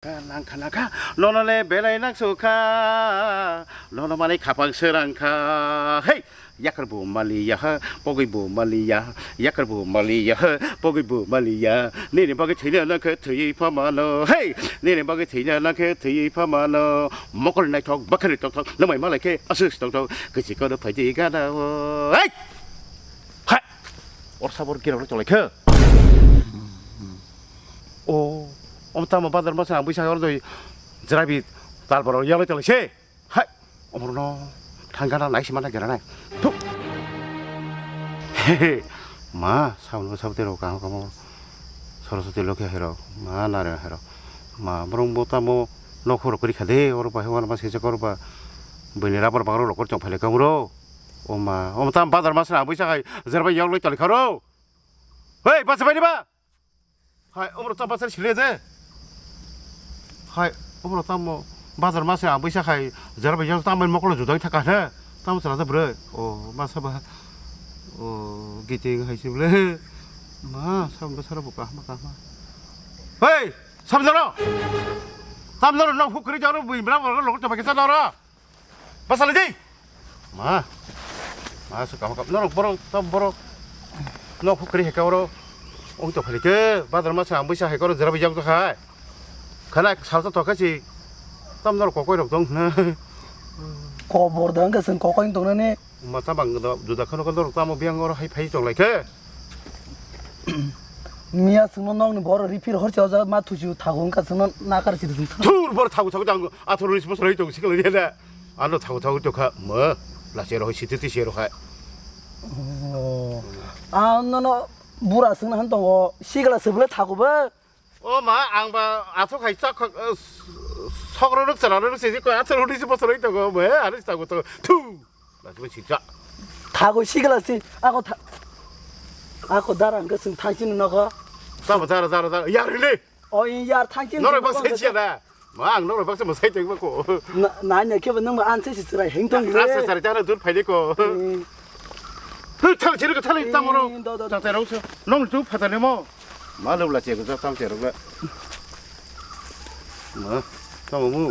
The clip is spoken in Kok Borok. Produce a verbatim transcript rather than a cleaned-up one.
Nangkha nangkha, nono le belai nang sukha, nono mani khapang serang kha. Hey, yakar bo maliya ha, pogwi bo maliya, yakar bo maliya ha, pogwi bo maliya. Nini bagwi thwina nang khe thwi pha mano. Hey, nini bagwi thwina nang khe thwi pha mano. Mokol naithok, bakhali tokthok, namai malai khe asus tokthok, kichi kono phaidi gana o. Hey! Hai! Or sabor girok le tolai khe. O, om tamo badar masa ang buisa or doi jerabi tal borok yalai tolai se. Hai, omorno thangana nai simana geranai. Thu. Ma, sabno sabte rok kamo kamo. Soroswati lokhe hero, ma nare hero. Ma, borong bo tamo nokhoro kori khade, oro bai wana ma sejak oro ba. Bini rabar bagro lokor chong phale kamro. O ma, o tam badar masa ang buisa khai, jerbai yalai tolai kharo. Hei, basa bai ba. Hai, omro tam basa sile de. Hai, omro tam badar masa ang buisa khai, jerbai yalai tam mokolo judai thaka he. Tam sala de bre. O, masa ba. O, giting hai sibule. Ma, sam do sara buka ma ka ma. Hei, sam jaro. Tam jaro no hukri jaro bui bra bra lokor chong phai khe sa doro. Basa le di. Ma. Ma su kam kam norok borok tam borok. Nok hukri heka oro. Ong to phali ke badar masa ang buisa heka oro jera bijak to khai. Khana salsa to khachi. Tam norok kokoi rok dong na. Kobor dang ka sing kokoi dong na ne. Ma tam bang do juda khano kan norok tamo biang oro hai phai chong lai khe. Miya sungno nokni boro ripir horse oja ma thusi thago wngkha sungno nakar siri sung. Thur bor thago thago jang athoro ris bosor hai tong sikla dia da. Ano thago thago tokha mo la sero hai siti ti sero hai. Oh. Ah, no, no, bura sungno han tongo sigla sebule thago ba. O ma ang ba athok hai chak khak, eh, sokro ruk chara ruk siji ko athoro ris bosor hai tongo mo he ano thago thago thu. Lachimai siksa. Thago sigla si. Ako tha-, ako dara hwnkhe chwng thangchini nogo. Tamo dara, dara, dara. Yar hili. O, in yar thangchini nogo. Norok baksa siya da. Ma ang norok baksa mwsai tengma ko. Na, na, nya khe ba nang ba anse si chwrai heng tong le. Asa sari tana dur phaide ko. Hmm. Hu thang chiri ko thali tamo ro. Hmm, do, do, do. Tang terong so. Nong tu phatani mo. Ma lo la che ko tang terong la. Ma, tamo mu.